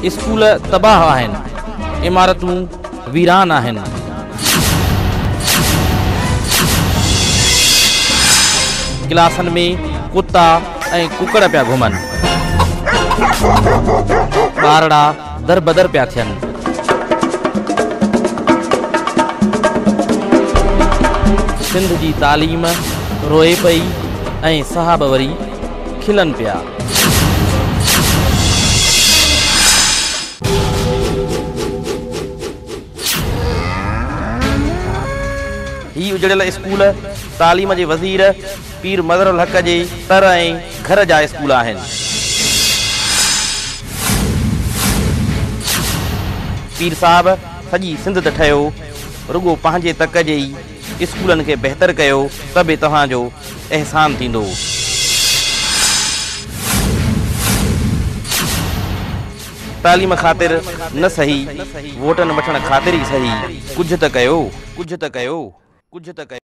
School تباهه آهن، عمارتون ويران آهن. ڪلاسن ۾ ڪتا ۽ ڪڪڙ پيا گهمن. ٻارڙا دربدر پيا ٿين. سنڌ جي تعليم روئي پئي ۽ صاحب وري کلن پيا. هي اجڙيل اسڪول تعليم جي وزير پير مظهر الحق جي تر ۽ گهر جا اسڪول آهن. پير صاحب سڄي سنڌ ته ٺهيو، رڳو پنهنجي تڪ جي ئي اسڪولن کي بهتر ڪيو ته به توهان جو احسان ٿيندو. تعليم خاطر نه سهي، ووٽن وٺڻ خاطر ئي سهي، ڪجهه ته ڪيو، ڪجهه ته ڪيو، ڪجهه ته ڪيو.